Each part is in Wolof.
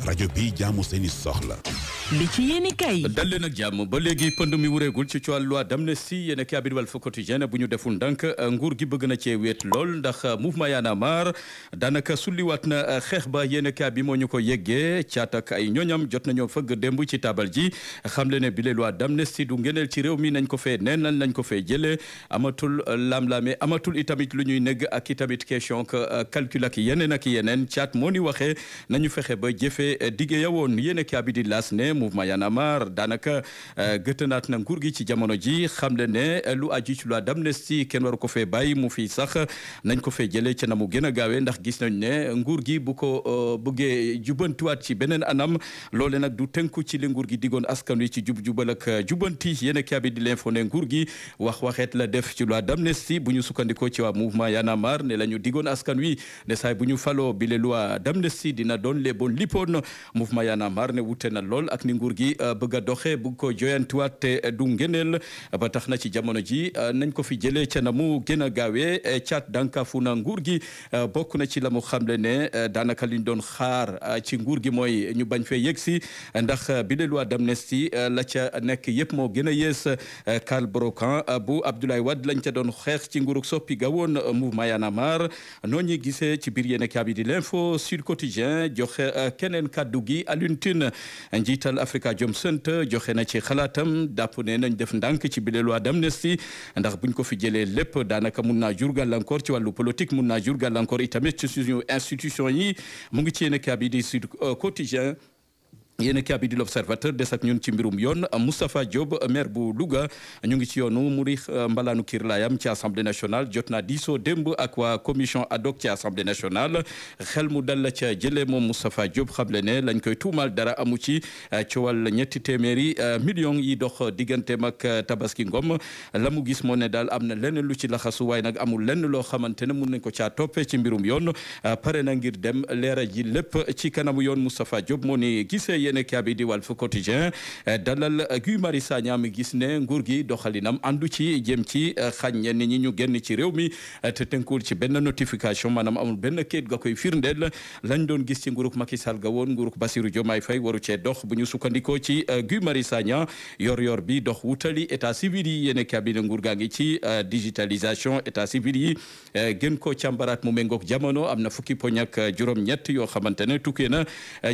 rajo bi jaamu seeni soxla. li ci yéeni kay dal leen ak jàmm ba léegi pënd mi wureegul ci wàllu loi d'amnistie yéen ki abid Walf Quotidien bu ñu deful ndànk nguur gi bëgg na cee wéet lool ndax mouvement Y'en a marre daanaka sulliwaat na xeex ba yéen ki bi moo ñu ko yeggee caat ak ay ñoñam jot nañoo fëgg démb ci tabal ji xam le ne bile loi d'amnistie du ngeneel ci réew mi nañ ko fee neen nañ ko fee jëlee amatul lam-lame amatul itamit lu ñuy negg ak itamit question que calcul ak yeneen caat moo ni waxee nañu fexe ba jëfee dige yawoon yéen ki abidi las ne mouvement Y'en a marre daanaka gëtënaat na nguur gi ci jamono ji xam le ne lu aju ci loi d'amnistie kenn waru ko fee bàyyi mu fii sax nañ ko fee jëlee ci na mu gën a gaawee ndax gis nañ ne nguur gi bu ko bëggee jubantiwaat ci beneen anam loole nag du tënku ci li nguur gi digoon askan wi ci jub-jubal ak jubanti yéen a bi di l'info ne nguur gi waxeet la def ci loi d'amnistie bu ñu sukkandikoo ci waa mouvement Y'en a marre ne la ñu digoon askan wi ne saay bu ñu faloo bi le loi d'amnistie dina doon les bon lippoon mouvement Y'en a marre ne wute na lool ak ni nguur gi bëgg a doxee bëgg ko joyantuwaat te du ngeneel ba tax na ci jamono ji nañ ko fi jëlee ca na mu gën a gaawee caat dankafu na nguur gi bokk na ci la mu xamle ne daanaka liñ doon xaar ci nguur gi mooy ñu bañ fee yegg si ndax bi le loi d'amnistie la ca nekk yëpp moo gën a yees Karl Brokan bu Abdoulaye Wade lañ ca doon xeex ci nguurug soppi ga woon mouvement Y'en a marre noo ñuy gisee ci biir yéen a bi di l'info Sud Quotidien joxe keneen kaddu gi Alioune Tine njiital Afrikajom Center joxe na ci xalaatam dàpp ne nañ def ndànk ci bile loi d'amnistie ndax buñ ko fi jëlee lépp daanaka mun naa jur gàllankoor ci wàllu politique mun naa jur gàllankoor itamit ci suñu institution yi mu ngi ci yéen a bi di Sud Quotidien yéen a bi di l'Observateur des ak ñun ci mbirum yoon Moustapha Diop maire bu Louga ñu ngi ci yoonu muri mbalaanu kirlaayam ci assemblée nationale jot naa diisoo démb ak waa commission ad hoc ci assemblée nationale xel mu dal la ca jëlee moom Moustapha Diop xamle ne lañ koy tuumal dara amu ci coowal ñetti téeméeri millions yi dox digganteem ak Tabaski Ngom la mu gis moo ne daal am na lenn lu ci laxasu waaye nag amul lenn loo xamante ne mun nañ ko caa toppee ci mbirum yoon pare na ngir dem leera ji lépp ci kanamu yoon Moustapha Diop moo ni gisee yéen a bi di Walf Quotidien dalal Guy Marius Sagna mi gis ne nguur gi doxalinam àndu ci jëm ci xañ ñenn ñi ñu génn ci réew mi te tënkul ci benn notification maanaam amul benn kayit ga koy firndeel lañ doon gis ci nguurug Macky Sall ga woon nguurug Bassirou Diomaye Faye waru cee dox bu ñu sukkandikoo ci Guy Marius Sagna yor bi dox wutali état civil yi yéen a bi nguur gaa ngi ci digitalisation état civil yi gën ko càmbaraat mu méngoog jamono am na fukki poñ ak juróom-ñett yoo xamante ne tukkee na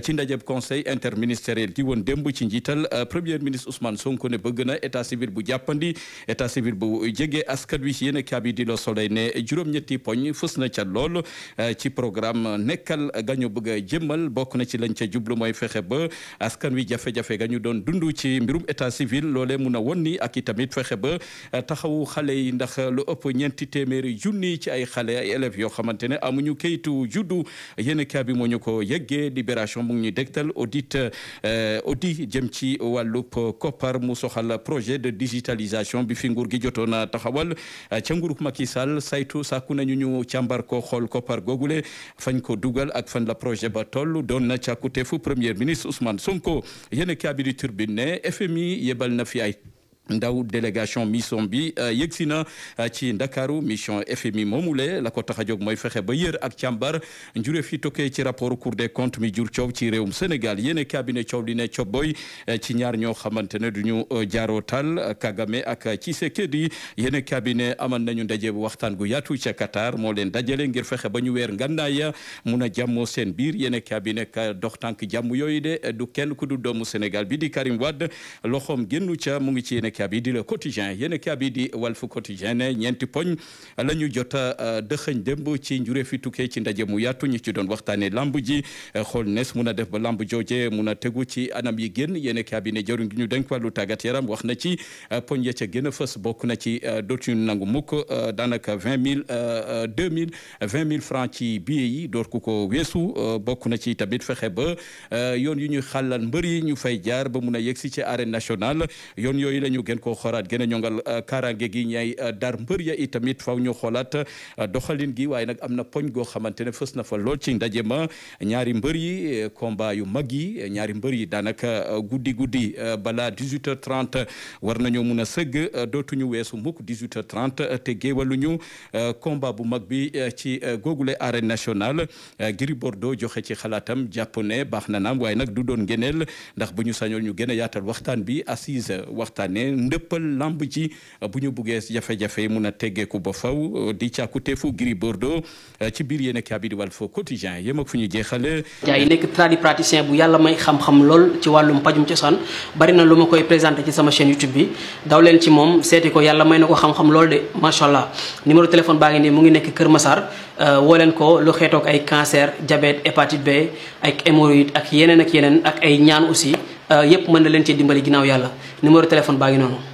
ci ndajeb conseil interministériel gi woon démb ci njiital premier ministre Ousmane Sonko ne bëgg na état civil bu jàppandi état civil bu jege askan wi yéen a bi di Le Soleil ne juróom-ñetti poñ fës na ca lool ci programme nekkal gañu bëgg a jëmmal bokk na ci lañ ca jublu mooy fexe ba askan wi jafe-jafe gañu doon dund ci mbirum état civil loolee mun a won ni ak itamit fexe ba taxawu xale yi ndax lu ëpp ñeenti téeméeri junni ci ay xale ay élèves yoo xamante ne amuñu kayitu juddu yéen a bi moo ñu ko yeggee Libération mu ngi ñuy dégtal audit jëm ci wàllub koppar mu soxal projet de digitalisation bi fi nguur gi jotoon a taxawal ca nguurug Macky Sall saytu sàkku nañu ñu càmbar ko xool koppar googule fañ ko dugal ak fan la projet ba toll doon na càkkuteefu premier ministre Ousmane Sonko yéen a bi di Tribune ne FMI yebal na fi ay ndaw délégation mission bi yegsi na ci Ndakaaru mission FMI moomule la ko tax a jóg mooy fexe ba yër ak càmbar njuree fi tokkee ci rapport Cour des comptes mi jur coow ci réewum Sénégal yéen cabinet coow li ne cobboy ci ñaar ñoo xamante ne duñu jaaroo tal Kagame ak Tshisekedi yéen cabinet amal nañu ndaje bu waxtaan gu yaatu ca Qatar moo leen dajale ngir fexe ba ñu weer ngannaaya mun a jàmmoo seen biir yéen cabinet ka dox tànk jàmm yooyu de du kenn ku du doomu Sénégal bi di Karim Wade loxoom génnu ca mu ngi ci yéen bi di Le Quotidien yéen bi di Walf Quotidien ne ñeenti poñ la ñu jot a dëxëñ démb ci njuree fi tukkee ci ndaje mu yaatu ñi ci doon waxtaanee lamb ji xool nes mun a def ba lamb jooje mun a tegu ci anam yi génn yéen bi ne jëriñ gi ñu denk wàllu tàggat yaram wax na ci poñ ya ca gën a fës bokk na ci dootuñu nangu mukk daanaka 20 000 francs ci billet yi door ku ko weesu bokk na ci tamit fexe ba yoon yu ñu xàllal mbër yi ñu fay jaar ba mun a yegsi ci arène nationale yoon yooyu la ñu gën koo xoolaat gën a ñongal kaaraange gi ñay dar mbër ya itamit faw ñu xoolaat doxalin gi waaye nag am na poñ goo xamante ne fës na fa lool ci ndaje ma ñaari mbër yi combat yu mag yi ñaari mbër yi daanaka guddi bala 18h30 war nañoo mun a sëgg dootuñu weesu mukk 18h30 te géewaluñu combat bu mag bi ci googule arène nationale Gris Bordeaux joxe ci xalaatam jàpp ne baax na naam waaye nag du doon ngeneel ndax bu ñu sañoon ñu gën a yaatal waxtaan bi assise waxtaane ndëppal lamb ji bu ñu buggee jafe-jafe mun a teggeeku ba faw di càkkuteefu Gris Bordeaux ci biir yéen a bi di Walf Quotidien yem ak fu ñu jeexale jaay nekk tradipraticien bu yàlla may xam-xam lool ci wàllum pajum cosaan bari na lu ma koy présenté ci sama chaîne YouTube bi daw leen ci moom seeti ko yàlla may na ko xam-xam lool de macha allah numéro téléphone baa ngi nii mu ngi nekk Kër Massar woo leen ko lu xeetoog ay cancer diabète hépatite B ak hémorroïde ak yeneen ak ay ñaan aussi yépp mën na leen ci dimbali ginnaaw yàlla numéro téléphone baa ngi noonu